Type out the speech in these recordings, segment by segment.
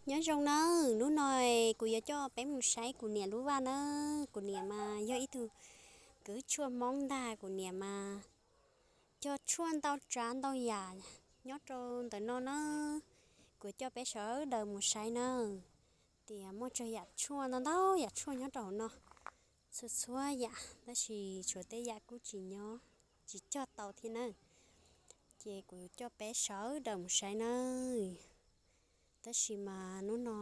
Nyob zoo nawb, hnub no kuv yuav coj peb mus saib kuv niam lub vaj nawb. Kuv niam mas yog ib tug kwv tshuaj Hmoob ntag, kuv niam mas cog tshuaj ntau tsav ntau yam nyob rau ntawm no nawb. Kuv coj peb sawv daws mus saib nawb, tias muaj tsawg yam tshuaj ntau ntau yam tshuaj nyob rau hauv no. Txhua txhua yam, tab sis tshuav tej yam kuj tsis nyob, tsis cog tau thiab nawb. Ces kuv coj peb sawv daws mus saib nawb. Tab sis mas hnub no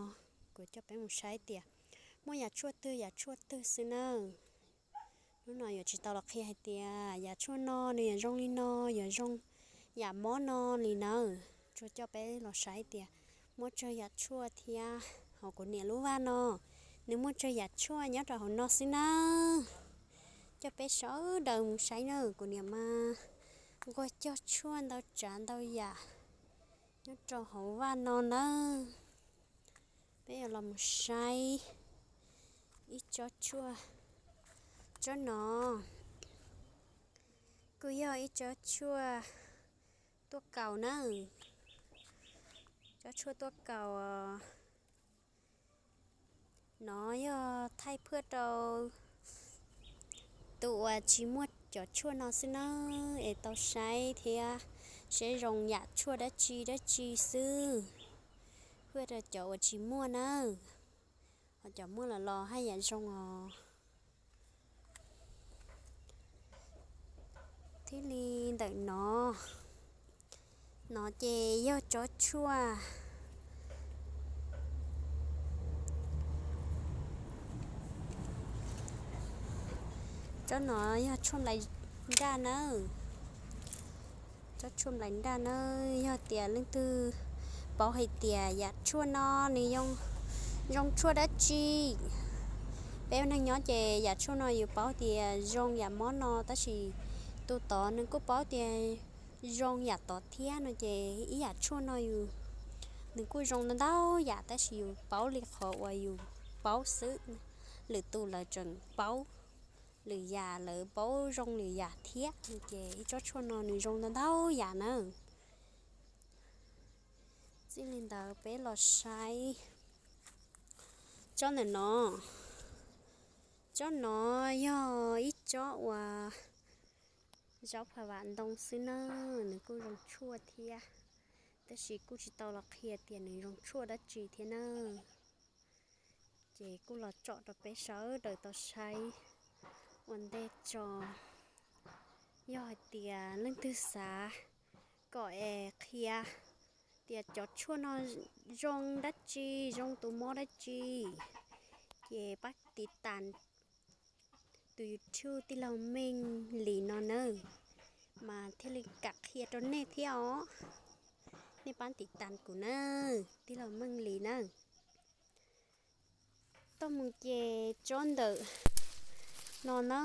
kuv coj peb mus saib tias muaj yam tshuaj twg yam tshuaj twg xwb nawb. Hnub no yuav tsis tau los qhia hais tias yam tshuaj no nws yuav zoo li no, yuav zoo yam mob no li nawb. Tsuas coj peb los saib tias muaj tsawg yam tshuaj thiab hauv kuv niam lub vaj no, nws muaj tsawg yam tshuaj nyob rau hauv no xwb nawb. Coj peb sawv daws mus saib nawb, kuv niam mas nquag cog tshuaj ntau tsav ntau yam nyob rau hauv vaj no nawb. Peb yuav los mus saib ib tsob tshuaj. Tsob no kuj yog ib tsob tshuaj tuaj kaus nawb. Tsob tshuaj tuaj kaus no yog thaij phuaj rau tus uas tsis muaj cov tshuaj no xwb nawb, es tau saib thiab, saib zoo yam tshuaj dab tsi dab tsi xwb, phuaj rau cov uas tsis muaj nawb. Ho cov muaj los los haj yam zoo os. Thiaj li ntawm no, no ces yog tsob tshuaj, tsob no yog tshuaj nplais nraj nawb. Tsob tshuaj nplais nraj nawb, yog tias leej twg paub hais tias yam tshuaj no nws zoo, zoo tshuaj dab tsi, peb ua neeg nyob ces yam tshuaj no yus paub tias zoo yam mob no, tab sis tus tod nws kuj paub tias zoo yam tod thiab no ces ib yam tshuaj no yus, nws kuj zoo ntau ntau yam, tab sis yus paub li qhov uas yus paub xwb. Lwm tus lawv tseem paub lwm yam, lawv paub zoo lwm yam thiab no ces ib tsob tshuaj no nws zoo ntau ntau yam nawb. Txij li ntawd peb los saib tsob ntawm no. Tsob no yog ib tsob uas zaub pha vam ntoo xwb na, nws kuj zoo tshuaj thiab, tab sis kuj tsis tau los qhia tias nws zoo tshuaj dab tsi thiab na. Ces kuj los tsom rau peb sawv daws tau saib ua ntej tso. Yog hais tias leej twg xav kom es qhia tias cov tshuaj no zoo dab tsi, zoo tus mob dab tsi, ces pab tiv tas tus YouTube tij laug Meej Lis no nawb, mas thiaj li kam qhia rau nej thiab os. Nej pab tiv tas kuv nawb, tij laug Meej Lis nawb. Toj mus ces tsob ntawm no na,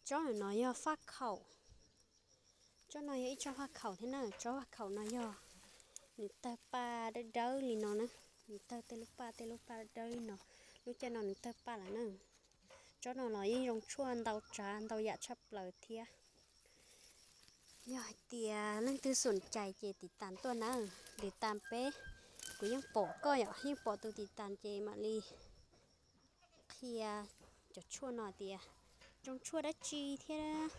tsob ntawm no yog faj khaum. Tsob no yog ib tsob faj khaum thiab na. Tsob faj khaum no yog nws tawg paj dawb dawb li no na, nws tawg tej lub paj tej lub paj dawb dawb li no, lub caij no nws tawg paj lawm na. Tsob no los yeej zoo tshuaj ntau tsav ntau yam tshaj plaws thiab. Yog hais tias leej twg xum cais ces tiv tas tuaj nawb, tiv tas peb, kuv yeej pom koj yom, yeej pom tus tiv tas ces mam li qhia cov tshuaj no tias zoo tshuaj dab tsi thiab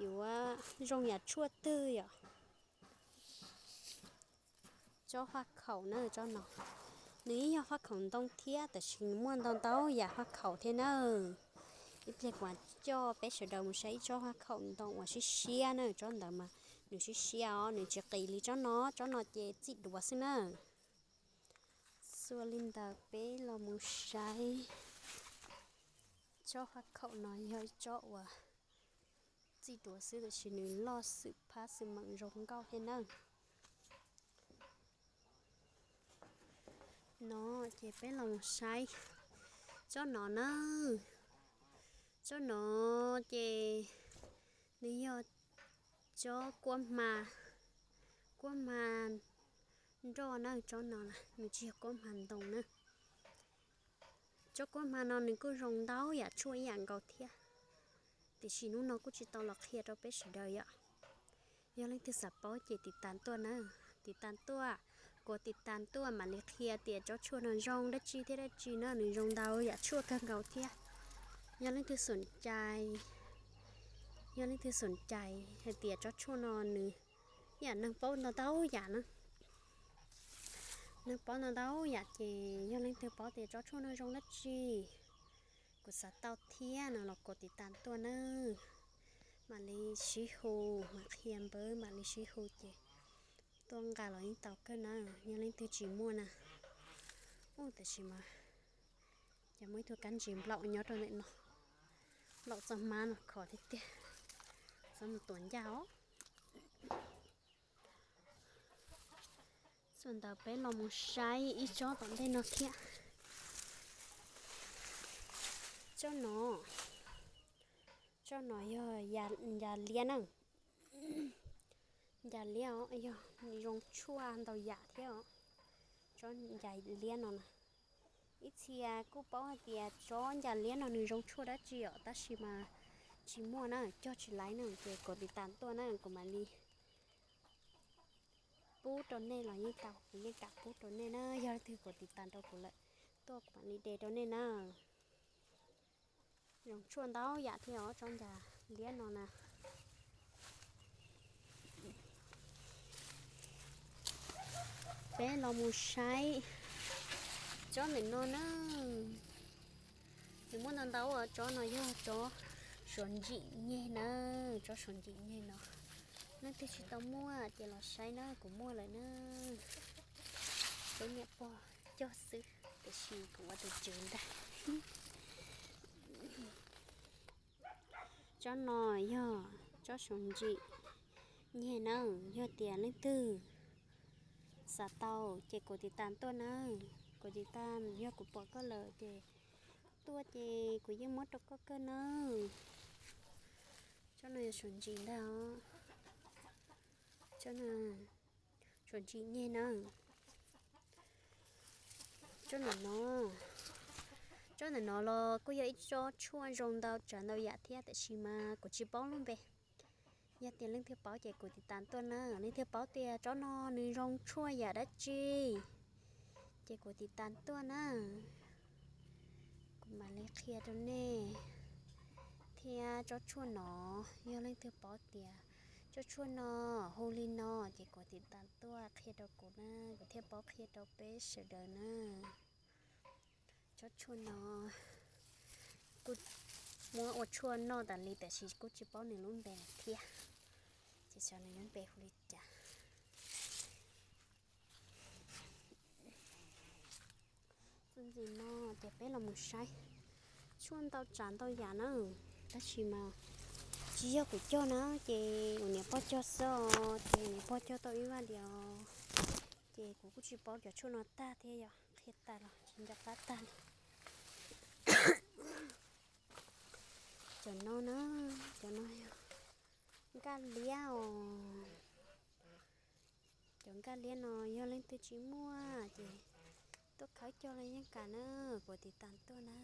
yuav zoo yam tshuaj twg yom. Tsob faj khaum na, tsob no nws yeej yog faj khaum ntoo thiab, tab sis nws muaj ntau ntau yam faj khaum thiab na. Ib pliag kuv coj peb sawv daws mus saib ib tsob faj khaum ntoo uas siab siab na, tsob ntawd mas nws siab siab os, nws tsis qis li tsob no, tsob no ces txij duav xwb na. Xua li ntawd peb los mus saib tsob faj khaum no yog ib tsob uas txij duav xwb, tab sis nws loj xwm phab xwm meem zoo nkauj thiab na. No ces peb los mus saib tsob no na. Tsob no ces nws yog tsob kuab hma, kuab hma nroj na, tsob no nws tsis yog kuab hma ntoo na. Tsob kuab hma no nws kuj zoo ntau yam tshuaj ib yam nkaus thiab, tiam sis hnub no kuj tsis tau los qhia rau peb sawv daws yom. Yog leej twg xav paub ces tiv tas tuaj na, tiv tas tuaj, Kuv tiv tas tuaj mam li qhia tias tsob tshuaj no zoo dab tsi thiab dab tsi na, nws zoo ntau yam tshuaj kawg nkaus thiab. Yog leej twg xoom cai, yog leej twg xoom cai hais tias tsob tshuaj no nws yam neeg paub ntau ntau yam na. Neeg paub ntau ntau yam ces yog leej twg paub tias tsob tshuaj no zoo dab tsi, kuv xav tau thiab no los kuv tiv tas tuaj na. Mam li sib hu, mam qhia npawb mam li sib hu ces tuaj nqa los yeej tau kawg na, yog leej twg tsis muaj na. Ub, tiam sis mas ces muaj ib tug kab ntsis nplaum nyob rau ntawm no, nplaum txoj hmab no khov tiag tiag, txhob mus tuav ncaj os. Txuas ntawd peb los mus saib ib tsob tom ntej no thiab. Tsob no, tsob no yog ncas liab na. Ncas liab os, yog nws zoo tshuaj ntau yam thiab os. Tsob ncas liab no na, ib txhia kuj paub hais tias tsob ncas liab no nws zoo tshuaj dab tsi os, tab sis mas tsis muaj na, cog tsis laiv na, ces kuv tiv tas tuaj na, kuv mam li pub rau nej los yeej tau, kuv yeej kam pub rau nej na, yog leej twg kuv tiv tas rau kuv lawm, tuaj kuv mam li de rau nej na. Zoo tshuaj ntau yam thiab os tsob ncas liab no na. Peb los mus saib tsob ntawm no na. Nws muaj ntau ntau, tsob no yog tsob suav ntsim nyeg na, tsob suav ntsim nyeg no. Leej twg tsis tau muaj ces los saib na, kuv muaj lawm na. Peb niam pog cog xwb, tiam sis kuv ua tus tswv ntag. Tsob no yog tsob suav ntsim nyeg na, yog tias leej twg xav tau ces kuv tiv tas tuaj na, kuv tiv tas, yog kuv pom koj lawm ces tuaj ces kuv yeej muab rau koj kawg na. Tsob no yog suav ntsim ntag os. Tsob no suav ntsim nyeg na. Tsob ntawm no, tsob ntawm no los kuj yog ib tsob tshuaj zoo ntau tsav ntau yam thiab, tiam sis mas kuv tsis paub lub npe. Yog tias leej twg paub ces kuv tiv tas tuaj na. Leej twg paub tias tsob no nws zoo tshuaj yam dab tsi ces kuv tiv tas tuaj na, kuv mam li qhia rau nej. Thiab tsob tshuaj no, yog leej twg paub tias tsob tshuaj no hu li no ces kuv tiv tas tuaj qhia rau kuv na, kuv thiaj paub qhia rau peb sawv daws na. Tsob tshuaj no kuj muab ua tshuaj noj tas li, tiam sis kuj tsis paub nws lub npe thiab, ces xyov nws lub npe hu li cas. Txuas ntxiv no ces peb los mus saib tshuaj ntau tsav ntau yam na, tab sis mas tsis yog kuv cog na, ces kuv niam pog cog xwb, ces niam pog cog tau ib vaj liam, ces kuv kuj tsis paub cov tshuaj no tag thiab, yog qhia tas los tsis nco qab tag li. Cov no na, cov no yog nkaj liab os. Cov nkaj liab no yog leej twg tsis muaj ces tuaj khawb cog los yeej kam na, kuv tiv tas tuaj na.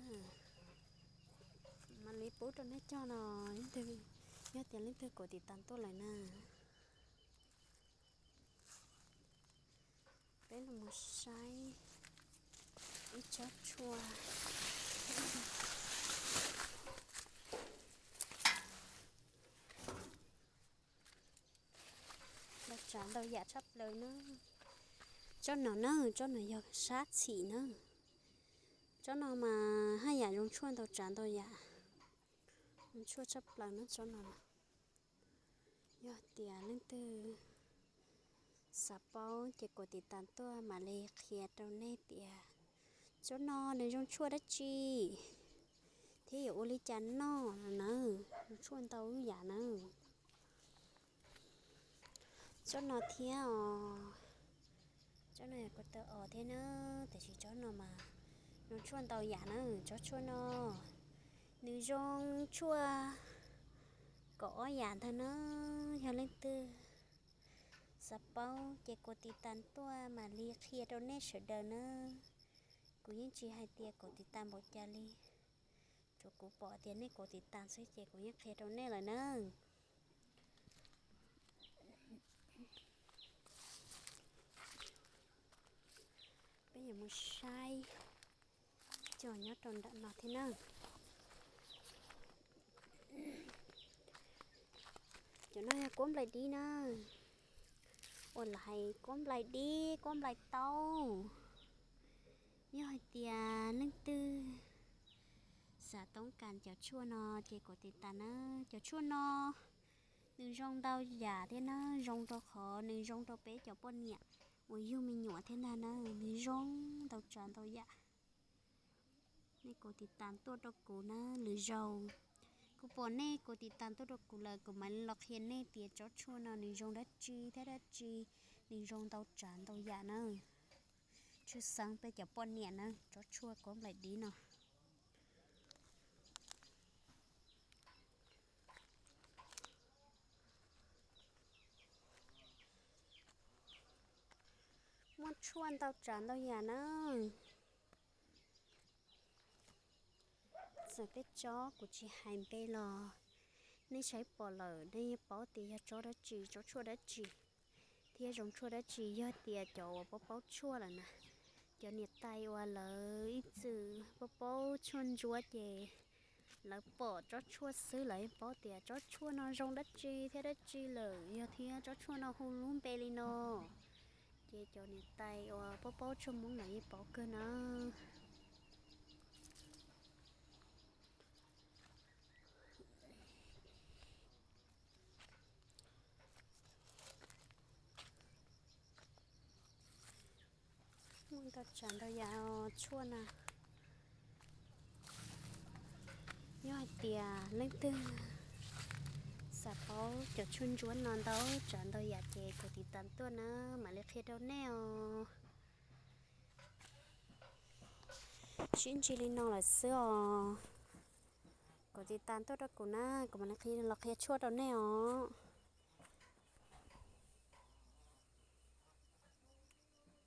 Mam li pub rau nej cog no, leej twg, yog tias leej twg kuv tiv tas tuaj lawm na. Peb los mus saib ib tsob tshuaj ntau tsav ntau yam tshaj plaws na. Tsob no na, tsob no yog sab txhim na. Tsob no mas haj yam zoo tshuaj ntau tsav ntau yam, zoo tshuaj tshaj plaws na tsob no. Yog tias leej twg xav paub ces kuv tiv tas tuaj mam li qhia rau nej tias tsob no nws zoo tshuaj dab tsi thiab yuav ua li cas noj no na, zoo tshuaj ntau yam na. Tsob no thiab os, tsob no yog ko taw os thiab na, tiam sis tsob no mas zoo tshuaj ntau yam na. Tsob tshuaj no nws zoo tshuaj kaum ob yam ntag na. Yog leej twg xav paub ces kuv tiv tas tuaj mam li qhia rau nej sawv daws na. Kuv yeej tsis hais tias kuv tiv tas npaum cas li, tsuas kuv pom tias nej kuv tiv tas xwb ces kuv yeej qhia rau nej lawm na. Mus saib cov nyob rau nram no thiab na. Cov no yog kuab nplaim dib na, uas lawv hais kuab nplaim dib, kuab nplaim taub. Yog hais tias leej twg xav toob kas cov tshuaj no ces kuv tiv tas na. Cov tshuaj no nws zoo ntau yam thiab na, zoo rau qhov nws zoo rau peb cov poj niam uas yug me nyuam thiab ntag na, nws zoo ntau tsav ntau yam. Nej kuv tiv tas tuaj rau kuv na, lwm zaus kuv pom nej kuv tiv tas tuaj rau kuv lawm kuv mam los qhia nej tias tsob tshuaj no nws zoo dab tsi thiab dab tsi, nws zoo ntau tsav ntau yam na. Tshwj xeeb peb cov poj niam na, tsob tshuaj kuab nplaim dib no. Muaj tshuaj ntau tsav ntau yam na. Txawm tej tsob kuv tsis hais npe los nej saib pom lawm nej yeej paub tias yog tsob dab tsi, tsob tshuaj dab tsi, thiab zoo tshuaj dab tsi. Yog tias cov uas paub paub tshuaj lawm na, cov niam tais uas lawv ib txwm paub paub tshuaj ntsuab ces lawv pom tsob tshuaj xwb lawv yeej paub tias tsob tshuaj no zoo dab tsi thiab dab tsi lawm, yog thiab tsob tshuaj no hu lub npe li no. Ces cov niam tais uas paub paub tshuaj Hmoob lawv yeej paub kawg na. Muaj ntau tsav ntau yam tshuaj na. Yog hais tias leej twg xav paub cov tshuaj ntsuab no ntau tsav ntau yam ces kuv tiv tas tuaj na, mam li qhia rau nej os. Sib ntsib li no lawm xwb os. Kuv tiv tas tuaj rau kuv na, kuv mam li qhia los qhia tshuaj rau nej os.